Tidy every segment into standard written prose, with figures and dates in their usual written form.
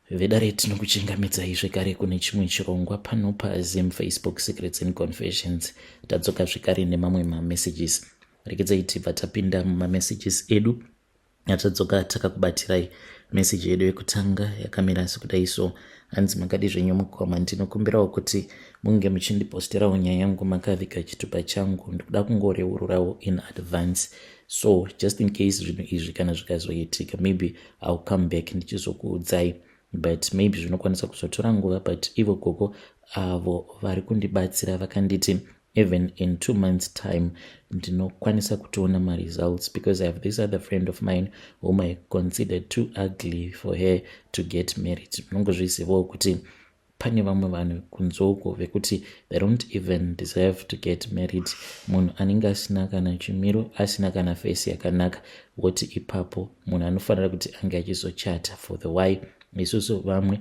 Vedare, tinokuchingamidzai zvekare kune chimwe chirongwa pano paZim Facebook Secrets and Confessions. Tadzoka zvekare nemamwe mamessages. Regedzai tibva tapinda mumamessages edu atadzoka takakubatirai. Meseji yedu yekutanga yakamira sekudai so. Hanzi, "Makadi zvenyu mukoma? Ndinokumbirawo kuti munge muchindiposterawo nyaya yangu makaviga chitupa changu. Ndikuda kungoreururawo in advance, so just in case zvinhu izvi kana zvikazoitika, maybe I'll come back ndichizokuudzai, but maybe zvinokwanisa kuzotora nguva. But ivo gogo avo vari kundibatsira vakanditi even in 2 months' time ndinokwanisa kutoona maresults, because I have this other friend of mine whom I considered too ugly for her to get married. Munongozvizivawo kuti pane vamwe vanhu kunzoko vekuti they don't even deserve to get married. Munhu anenge asina kana chimiro, asina kana face yakanaka, woti ipapo munhu anofanira kuti ange achizochata for the why? Isusu vamwe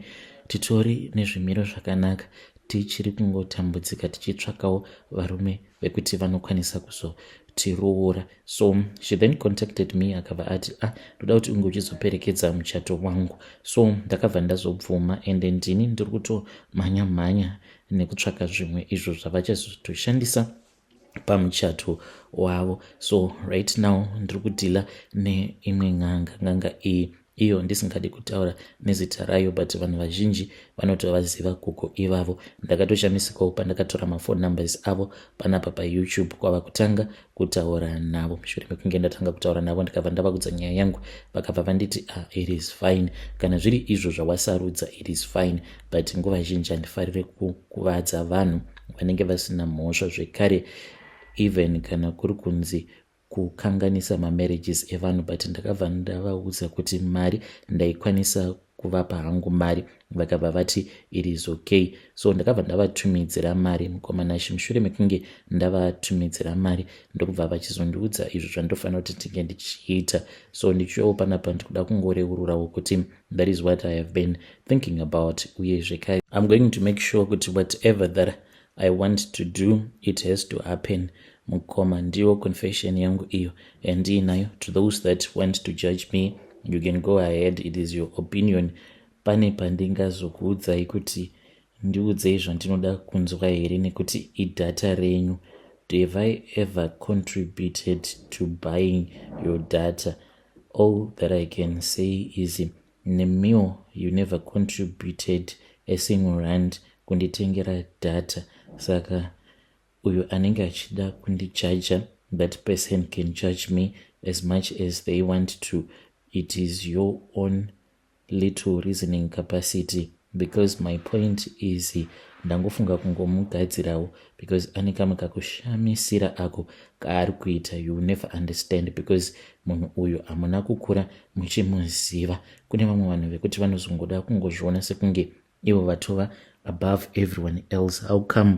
titori nezvimiro zvakanaka, tichiri kungotambudzika tichitsvakawo varume vekuti vanokwanisa kuzotiroora. So she then contacted me, akabva ati, 'Ah, ndoda kuti unge uchizoperekedza muchato wangu.' So ndakabva ndazobvuma, ende ndini ndiri kutomhanya mhanya nekutsvaka zvimwe izvo zvavachazotoshandisa pamuchato wavo. So right now ndiri kudeala neimwe n'anga. N'anga iyi iyo ndisingadi kutaura nezita rayo, but vanhu vazhinji vanotovaziva kuko ivavo. Ndakatoshamisikawo pandakatora mafone numbers avo panapa paYouTube kwava kutanga kutaura navo. Mushure mekunge ndatanga kutaura navo, ndikabva ndavakudza nyaya yangu, vakabva vanditi, 'Ah, it is fine. Kana zviri izvo zvawasarudza, it is fine, but nguva zhinji handifariri kukuvadza vanhu vanenge vasina mhosva zvekare, even kana kuri kunzi kukanganisa mamarriages evanhu.' But ndakabva ndavaudza kuti mari ndaikwanisa kuvapa hangu mari. Vakabva vati it is okay. So ndakabva ndavatumidzira mari, mukoma Nashe. Mushure mekunge ndavatumidzira mari, ndokubva vachizondiudza izvo zvandofanira kuti ndinge ndichiita. So ndichiuyawo panapa, ndikuda kungoreururawo kuti that is what I have been thinking about. Uye zvekare I'm going to make sure kuti whatever that I want to do, it has to happen. Mukoma, ndiwo confession yangu iyo yandiinayo. To those that want to judge me, you can go ahead, it is your opinion. Pane pandingazokuudzai kuti ndiudzei zvandinoda kunzwa here, nekuti idata renyu? Have I ever contributed to buying your data? All that I can say is nemiwo you never contributed a single rand kunditengera data. Saka uyo anenge achida kundijaja, that person can judge me as much as they want to. It is your own little reasoning capacity, because my point is ndangofunga kungomugadzirawo because ane kamwe kakushamisira ako kaari kuita. You never understand because munhu uyu hamuna kukura muchimuziva. Kune vamwe vanhu vekuti vanozongoda kungozviona sekunge ivo vatova above everyone else. How come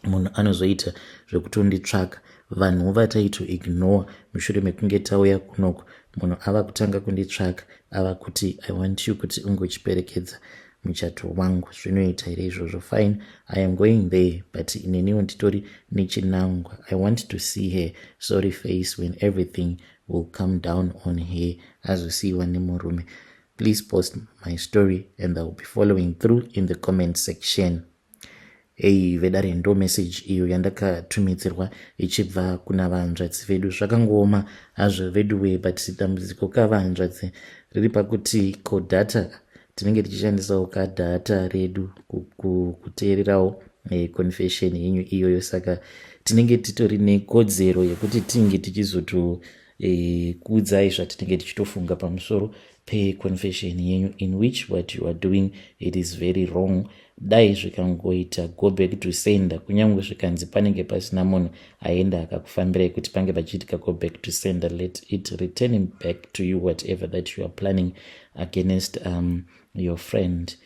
munhu anozoita zvekutonditsvaka? Vanhu vataitoignore, mushure mekunge tauya kunoko, munhu ava kutanga kunditsvaka, ava kuti, 'I want you kuti ungochiperekedza muchato wangu.' Zvinoita here izvozvo? Fine, I am going there, but ineniwo nditori nechinangwa. I want to see her sorry face when everything will come down on her azosiyiwa nemurume. Please post my story and I will be following through in the comment section." Ei vedare, ndo message iyo yandakatumidzirwa ichibva kuna vanzvadzi vedu. Zvakangooma hazvo veduwe, but dambudziko kavanzvadzi riri pakuti ko data tinenge tichishandisawo kadata redu kuteererawo confession yenyu iyoyo. Saka tinenge titori nekodzero yekuti tinge tichizotokuudzai zvatinenge tichitofunga pamusoro peconfession yenyu, in which what you are doing, it is very wrong. Dai zvikangoita go back to sender, kunyange zvikanzi panenge pasina munhu aenda akakufambirai kuti pange pachiitika go back to sender, let it return back to you whatever that you are planning against your friend.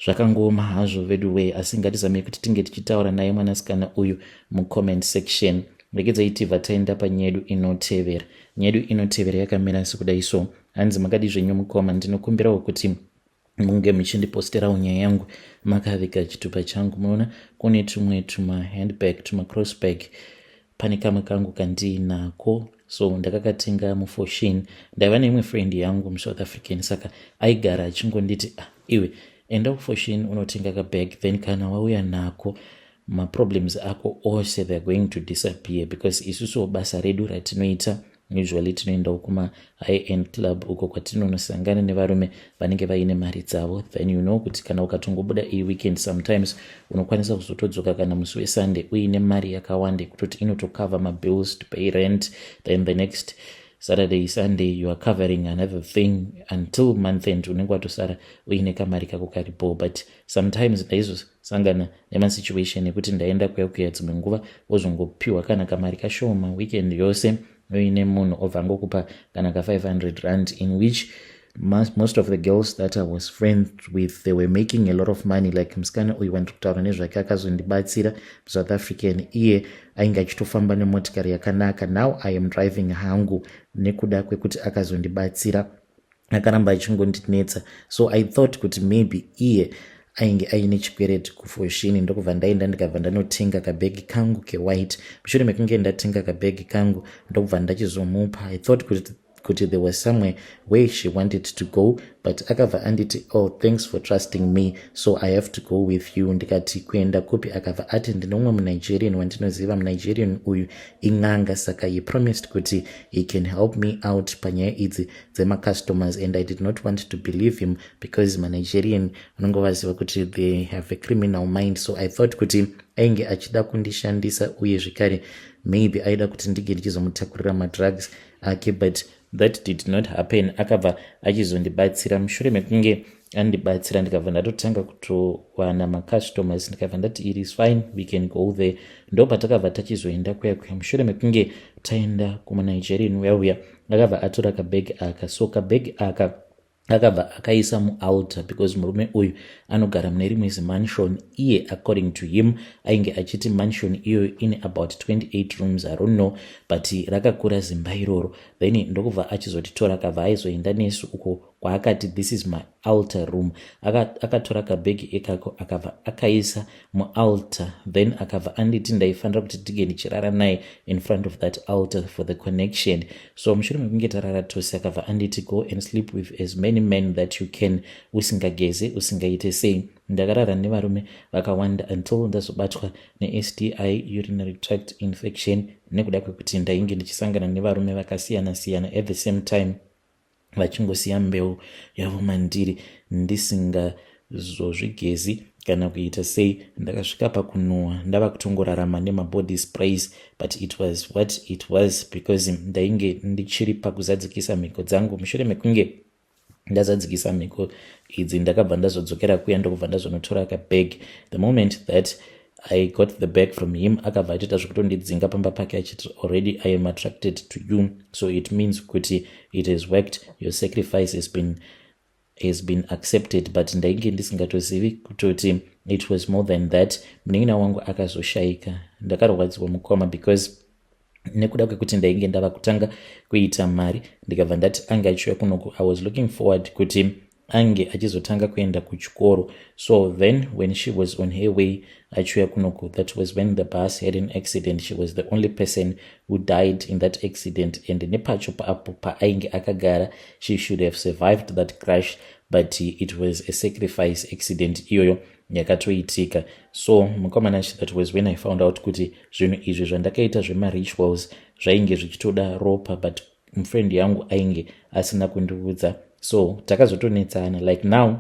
Zvakangooma hazvo vedu wei, asi ngatizamei kuti tinge tichitaura naye mwanasikana uyu mucomment section. Regedzai tibva taenda panyaya yedu inotevera. Nyaya yedu inotevera yakamira sekudai so. Hanzi, "Makadi zvenyu mukoma? Ndinokumbirawo kuti munge muchindiposterawo nyaya yangu makaviga chitupa changu. Munoona kune tumwe tumahandbag, tumacrossbag. Pane kamwe kangu kandiinako, so ndakakatenga muFoschini. Ndaiva neimwe friend yangu muSouth African, saka aigara achingonditi, 'Ah, Iwe, enda kuFoschini unotenga kabag, then kana wauya nako, maproblems ako ose, they are going to disappear, because isusuwo basa redu ratinoita, usually tinoendawo kuma-high end club uko kwatinonosangana nevarume vanenge vaine mari dzavo. Then you know kuti kana ukatongobuda iyi weekend, sometimes unokwanisa kuzotodzoka kana musi weSunday uine mari yakawanda kutoti inotokava mabills, to pay rent. Then the next Saturday, Sunday, you are covering another thing until month end, unenge watosara uine kamari kako karipo. But sometimes ndaizosangana nemasituation ekuti ndaenda kuya kuya, dzimwe nguva wozongopiwa kana kamari kashoma weekend yose uine munhu, obva angokupa kana ka500 rand, in which most of the girls that I was friends with, they were making a lot of money. Like musikana uyu wandiri kutaura nezvake akazondibatsira, South African, iye ainge achitofamba nemotikari yakanaka. Now I am driving hangu nekuda kwekuti akazondibatsira. Akaramba achingondinetsa, so I thought kuti maybe iye ainge aine chikwereti kuFoschini. Ndokubva ndaenda, ndikabva ndanotenga kabhegi kangu kewhite. Mushure mekunge ndatenga kabhegi kangu, ndokubva ndachizomupa. I thought kuti there was somewhere where she wanted to go, but akabva anditi, "Oh, thanks for trusting me, so I have to go with you." Ndikati, "Kuenda kupi?" Akabva ati, "Ndine muNigerian wandinoziva. MuNigerian uyu in'anga, saka he promised kuti he can help me out panyaya idzi dzemacustomers." And I did not want to believe him because maNigerian unongovaziva kuti they have a criminal mind, so I thought kuti ainge achida kundishandisa, uye zvekare maybe aida kuti ndinge ndichizomutakurira madrugs ake, but that did not happen. Akabva achizondibatsira. Mushure mekunge andibatsira, ndikabva ndatotanga kutowana macustomers. Ndikabva ndati, "It is fine, we can go there." Ndo patakabva tachizoenda kuya kuya. Mushure mekunge taenda kumuNigerian uya uya, akabva atora kabhegi aka. So kabhegi aka akabva akaisa mualtar, because murume uyu anogara mune rimwe zimansion. Iye, according to him, ainge achiti mansion iyoyo ine about 28 rooms, I don't know, but rakakura zimba iroro. Then ndokubva achizotitora, akabva aizoenda nesu uko kwaakati, "This is my altar room." Akatora kabhegi ikako, akabva akaisa mualtar. Then akabva anditi ndaifanira kuti tige ndichirara naye in front of that altar for the connection. So mushure mekunge tarara tose, akabva anditi, "Go and sleep with as many men that you can, usingageze, usingaite sei." Ndakarara nevarume vakawanda until ndazobatwa neSTI, urinary tract infection, nekuda kwekuti ndainge ndichisangana nevarume vakasiyana-siyana at the same time, vachingosiya mbeu yavo mandiri ndisingazozvigezi kana kuita sei. Ndakasvika pakunhuhwa, ndava kutongorarama nemabody sprays, but it was what it was, because ndainge ndichiri pakuzadzikisa mhiko dzangu. Mushure mekunge ndazadzikisa mhiko idzi, ndakabva ndazodzokera kuya, ndokubva ndazonotora kabag. The moment that I got the bag from him, akabva achiita zvekutondidzinga pamba pake, achiti, "Already I am attracted to you, so it means kuti it has worked. Your sacrifice has been accepted." But ndainge ndisingatozivi kutoti it was more than that. Munin'ina wangu akazoshayika. Ndakarwadziwa, mukoma, because nekuda kwekuti ndainge ndava kutanga kuita mari, ndikabva ndati ange achiuya kunoku, I was looking forward kuti ange achizotanga kuenda kuchikoro. So then when she was on her way achiuya kunoku, that was when the bus had an accident. She was the only person who died in that accident, and nepacho apo paainge akagara, she should have survived that crash, but it was a sacrifice accident iyoyo yakatoitika. So mukomana, that was when I found out kuti zvinhu izvi zvandakaita zvemarituals zvainge zvichitoda ropa, but mufriend yangu ainge asina kundiudza. So takazotonetsana. Like now,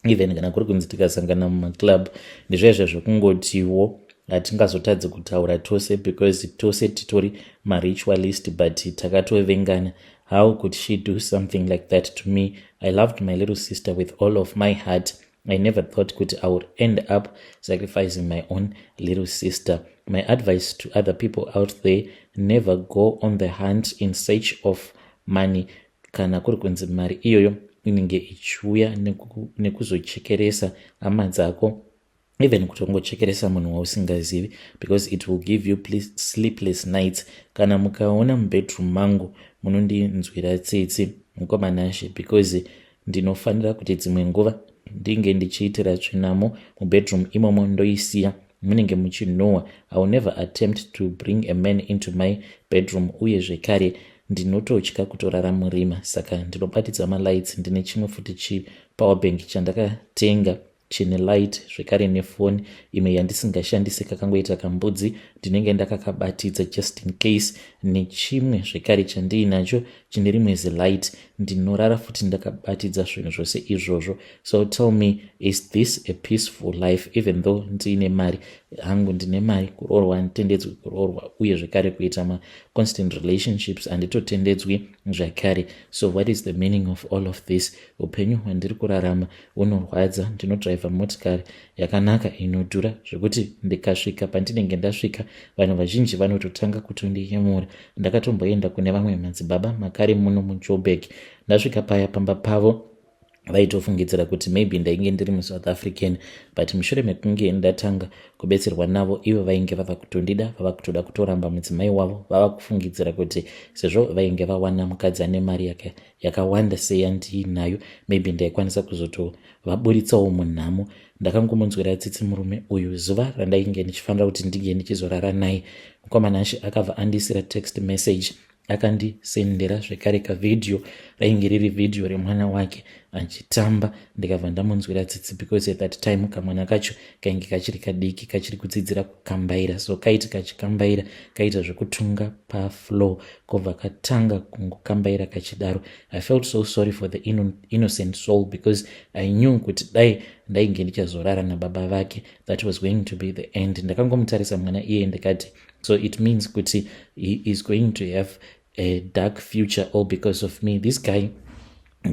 even kana kuri kunzi tikasangana mumaclub, ndizvaizvo zvekungotiwo hatingazotadzi kutaura tose, because tose titori maritualist, but takatovengana. How could she do something like that to me? I loved my little sister with all of my heart. I never thought kuti I would end up sacrificing my own little sister. My advice to other people out there: never go on the hunt in search of money kana kuri kunzi mari iyoyo inenge ichiuya nekuzochekeresa hama dzako, even kutongochekeresa munhu wausingazivi, because it will give you sleepless nights. Kana mukaona mubedroom mangu, munondinzwira tsitsi, mukomanashe, because ndinofanira kuti dzimwe nguva ndinge ndichiitira tsvinamo mubedroom imomo, ndoisiya munenge muchinhuhwa. I will never attempt to bring a man into my bedroom. Uye zvekare ndinototya kutorara murima, saka ndinobatidza malights. Ndine chimwe futi. Powerbank chandakatenga chine light zvekare nefoni imwe yandisingashandisi, kakangoita kambudzi, ndinenge ndakakabatidza just in case, nechimwe zvekare chandiinacho chine rimwe zilight. Ndinorara futi ndakabatidza zvinhu zvose izvozvo. So tell me, is this a peaceful life? Even though ndiine mari hangu, ndine mari, kuroorwa handitendedzwi kuroorwa, uye zvekare kuita maconstant relationships handitotendedzwi zvakare. So what is the meaning of all of this? Upenyu hwandiri kurarama hunorwadza. Ndinodhiraivha motikari yakanaka inodhura, zvekuti ndikasvika pandinenge ndasvika, vanhu vazhinji vanototanga kutondiyemura. Ndakatomboenda kune vamwe madzibaba makare muno muJoburg. Ndasvika paya pamba pavo, vaitofungidzira kuti maybe ndainge ndiri muSouth African, but mushure mekunge ndatanga kubetserwa navo, ivo vainge vava kutondida, vava kutoda kutoramba mudzimai wavo, vava kufungidzira kuti sezvo vainge vawana mukadzi ane mari yakawanda seyandiinayo, maybe ndaikwanisa kuzotovaburitsawo munhamo. Ndakangomunzwira tsitsi murume uyu. Zuva randainge ndichifanira kuti ndinge ndichizorara naye, mukomana ashe akabva andisira text message, akandisendera zvekare kavhidhiyo. Rainge riri vhidhiyo remwana wake achitamba. Ndikabva ndamunzwira tsitsi because at that time kamwana kacho kainge kachiri kadiki, kachiri kudzidzira kukambaira. So kaiti kachikambaira, kaita zvekutunga pafloor, kobva katanga kungokambaira kachidaro. I felt so sorry for the innocent soul because I knew kuti dai ndainge ndichazorara nababa vake, that was going to be the end. Ndakangomutarisa mwana iye, ndikati, so it means kuti he is going to have a dark future all because of me. This guy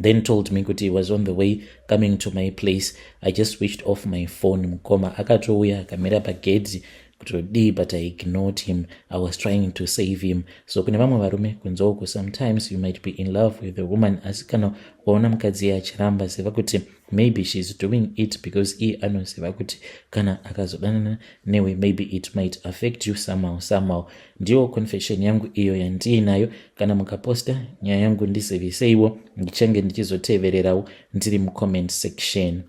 then told me kuti he was on the way coming to my place. I just switched off my phone. Mukoma akatouya akamira pagedhi kutodii, but I ignored him. I was trying to save him. So kune vamwe varume kunze uku, sometimes you might be in love with a woman, asi kana waona mukadzi iye achiramba, ziva kuti maybe she is doing it because iye anoziva kuti kana akazodanana newe, maybe it might affect you somehow somehow. Ndiyo confession yangu iyo yandiinayo. Kana mukaposta nyaya yangu, ndiziviseiwo, ndichange ndichizotevererawo ndiri mucomment section.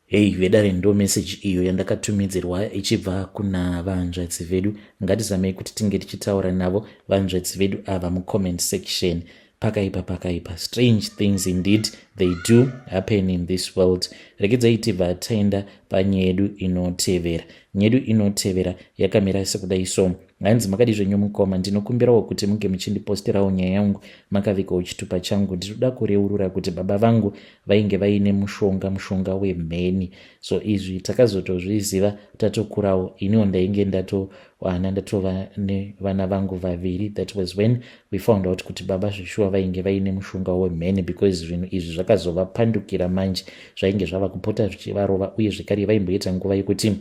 Hei vedare, ndo meseji iyo yandakatumidzirwa ichibva kuna vanzvadzi vedu. Ngatizamei kuti tinge tichitaura navo vanzvadzi vedu ava mucomment section. Pakaipa, pakaipa. Strange things indeed, they do happen in this world. Regedzai tibva taenda panyaya yedu inotevera. Nyaya yedu inotevera yakamira sekudai. So hanzi, "Makadi zvenyu mukoma? Ndinokumbirawo kuti munge muchindiposterawo nyaya yangu makavigawo chitupa changu. Ndinoda kureurura kuti baba vangu vainge vaine mushonga, mushonga wemheni. So izvi takazotozviziva tatokurawo. Iniwo ndainge ndatowana, ndatova nevana vangu vaviri. That was when we found out kuti baba zveshuwa vainge vaine mushonga wemheni, because zvinhu izvi zvakazovapandukira manje. Zvainge zvava kupota zvichivarova, uye zvekare vaimboita nguva yekuti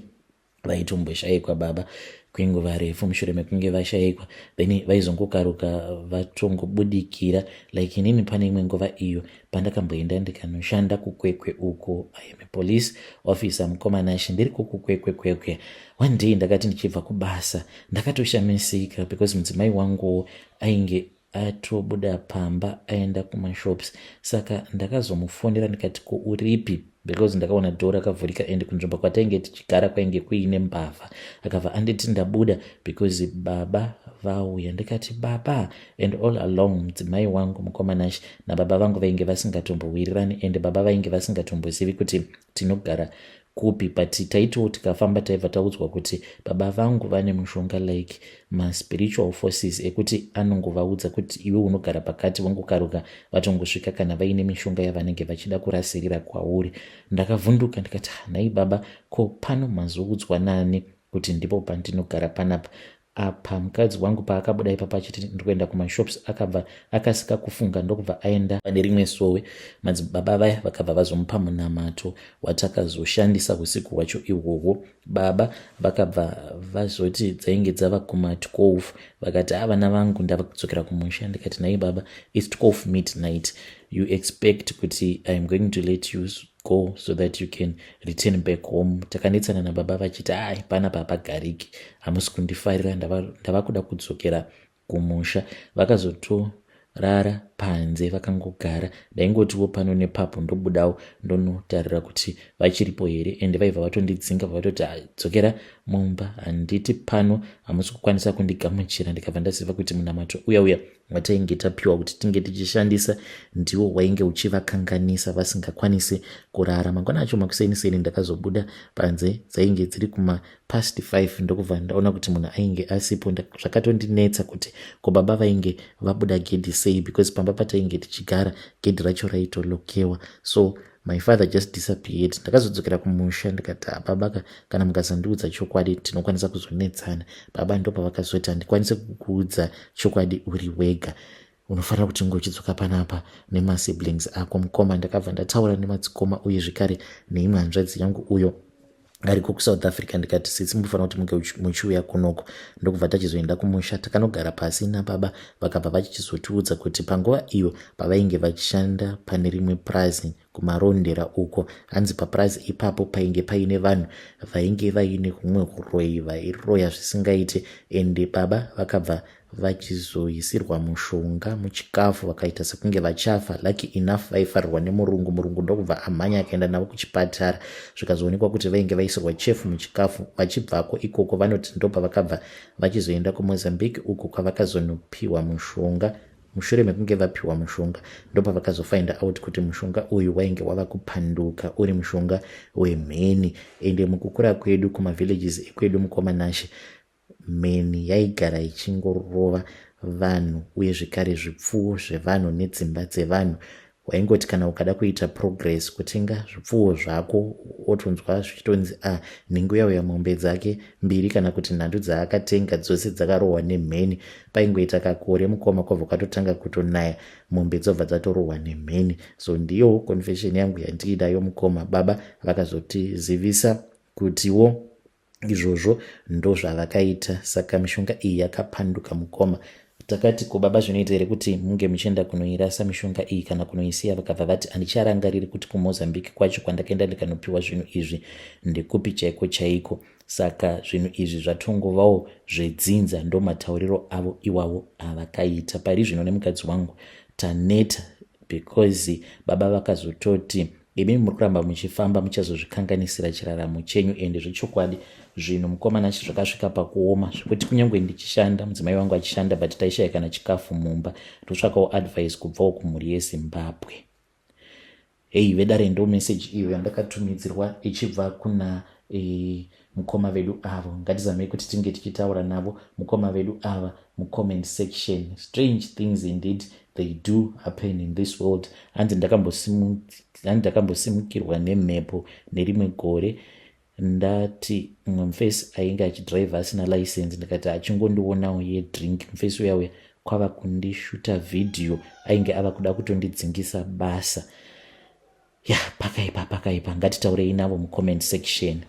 vaitomboshayikwa baba kwenguva refu. Mushure mekunge vashayikwa, then vaizongokaruka vatongobudikira. Like inini, pane imwe nguva iyo pandakamboenda ndikanoshanda kuKwekwe uko. I am a police officer, mukomanashi. Ndiri kukuKwekwe Kwekwe, one day ndakati ndichibva kubasa, ndakatoshamisika because mudzimai wangu ainge atobuda pamba aenda kumashops. Saka ndakazomufonera ndikati, 'Ko uripi?' because ndakaona door rakavhurika and kunzvimbo kwatainge tichigara kwainge kuine mbavha. Akabva anditi, 'Ndabuda because baba vauya.' Ndikati, 'Baba?' And all along mudzimai wangu, mukomanashi, nababa vangu vainge vasingatombowirirani, and baba vainge vasingatombozivi kuti tinogara kupi, but taitiwo tikafamba taibva taudzwa kuti baba vangu vane mushonga, like maspiritual forces ekuti anongovaudza kuti iwe unogara pakati, vongokaruka vatongosvika kana vaine mishonga yavanenge vachida kurasirira kwauri. Ndakavhunduka ndikati, 'Nhai baba, ko pano mazoudzwa nani kuti ndipo pandinogara panapa?' Apa mukadzi wangu paakabuda ipapo achiti ndikuenda kumashops, akabva akasika kufunga ndokubva aenda pane rimwe sowe. Madzibaba vaya vakabva vazomupa munamato watakazoshandisa usiku hwacho ihwohwo. Baba vakabva vazoti, dzainge dzava kuma12, vakati, 'A, vana vangu, ndava kudzokera kumusha.' Ndikati, 'Nhai baba, it's 12 midnight. You expect kuti I am going to let you go so that you can return back home?' Takanetsana nababa vachiti, 'Ai, panapa hapagariki, hamusi kundifarira, ndava kuda kudzokera kumusha.' Vakazotorara panze vakangogara. Ndaingotiwo pano nepapo ndobudawo ndonotarira kuti vachiripo here, ende vaibva vatondidzinga, vavatoti, "Dzokera mumba, handiti pano hamusi kukwanisa kundigamuchira." Ndikabva ndaziva kuti munamato uya uya watainge tapiwa kuti tinge tichishandisa ndiwo wainge uchivakanganisa vasingakwanisi kurara. Mangwana acho makuseniseni ndakazobuda panze, dzainge dziri kuma past 5, ndokubva ndaona kuti munhu ainge asipo. Zvakatondinetsa kuti ko baba vainge vabuda gedhi sei, because pamba patainge tichigara gedhi racho raitolokewa. So my father just disappeared. Ndakazodzokera kumusha ndikati, "Baba, kana mukasandiudza chokwadi tinokwanisa kuzonetsana." Baba ndopavakazoti, "Handikwanisi kukuudza chokwadi uri wega, unofanira kuti unge uchidzoka panapa nemasiblings ako, mukoma." Ndakabva ndataura nemadzikoma uye zvekare neimwe hanzvadzi yangu uyo ariko kuSouth Africa. Ndikati, "Sisi, mufanira kuti munge muchiuya kunoko." Ndokubva tachizoenda kumusha, takanogara pasi nababa. Vakabva vachichizotiudza kuti panguva iyo pavainge vachishanda pane rimwe purazi kuMarondera uko, hanzi papurazi ipapo painge paine vanhu vainge vaine humwe uroyi, vairoya zvisingaite. Ende baba vakabva vachizoisirwa mushonga muchikafu, vakaita sekunge vachafa. Lucky enough vaifarirwa nemurungu. Murungu ndokubva amhanya akaenda navo kuchipatara, zvikazoonekwa kuti vainge vaisirwa chefu muchikafu. Vachibvako ikoko, vanoti ndopavakabva vachizoenda kuMozambique uko kwavakazonopiwa mushonga. Mushure mekunge vapiwa mushonga, ndopavakazofind out kuti mushonga uyu wainge wava kupanduka, uri mushonga wemheni. Ende mukukura kwedu kumavillages ekwedu, mukoma Nashe, mheni yaigara ichingorova vanhu uye zvekare zvipfuwo zvevanhu nedzimba dzevanhu. Waingoti kana ukada kuita progress kutenga zvipfuwo zvako, otonzwa zvichitonzi, "A, nhingi uyauya mombe dzake mbiri kana kuti nhatu dzaakatenga dzose dzakarohwa nemheni." Paingoita kakore, mukoma, kwabva kwatotanga kutonaya, mombe dzobva dzatorohwa nemheni. So ndiyo confession yangu yandiinayo, mukoma. Baba vakazotizivisa kutiwo izvozvo ndo zvavakaita, saka mishonga iyi yakapanduka, mukoma. Takati, "Ko baba, zvinoita here kuti munge muchienda kunoirasa mishonga iyi kana kunoisiya?" Vakabva vati, "Handicharangariri kuti kuMozambique kwacho kwandakaenda ndikanopiwa zvinhu izvi ndekupi chaiko chaiko, saka zvinhu izvi zvatongovawo zvedzinza." Ndo matauriro avo iwawo avakaita. Pari zvino nemukadzi wangu taneta, because baba vakazototi, "Imi muri kuramba muchifamba, muchazozvikanganisira chiraramo chenyu." Ende zvechokwadi zvinhu, mukoma Nashe, zvakasvika pakuoma zvekuti kunyange ndichishanda, mudzimai wangu achishanda, but taishaya kana chikafu mumba. Ndotsvakawo advice kubvawo kumhuri yeZimbabwe. Hei vedare, ndo meseji iyo yandakatumidzirwa ichibva kuna mukoma vedu avo. Ngatizamei kuti tinge tichitaura navo mukoma vedu ava mucomment section. Strange things indeed, they do happen in this world. Hanzi ndakambosimukirwa nemhepo nerimwe gore. Ndati mumwe mufesi ainge achidhiraivha asina license, ndikati achingondionawo yedrink, mufesi uya uya kwava kundishuta vhidhiyo, ainge ava kuda kutondidzingisa basa. Ya, pakaipa, pakaipa. Ngatitaurei navo mucomment section.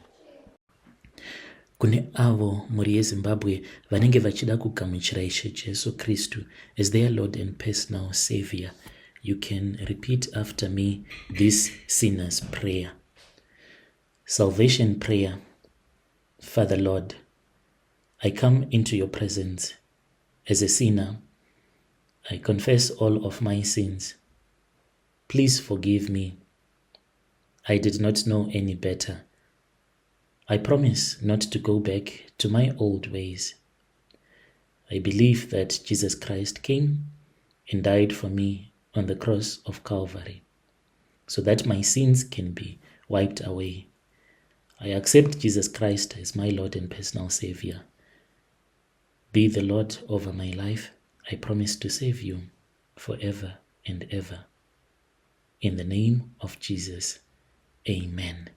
Kune avo mhuri yeZimbabwe vanenge vachida kugamuchira Ishe Jesu Kristu as their Lord and personal Savior, you can repeat after me this sinner's prayer, salvation prayer. Father Lord, I come into your presence as a sinner. I confess all of my sins. Please forgive me. I did not know any better. I promise not to go back to my old ways. I believe that Jesus Christ came and died for me on the cross of Calvary so that my sins can be wiped away. I accept Jesus Christ as my Lord and personal Savior. Be the Lord over my life. I promise to save you forever and ever. In the name of Jesus, amen.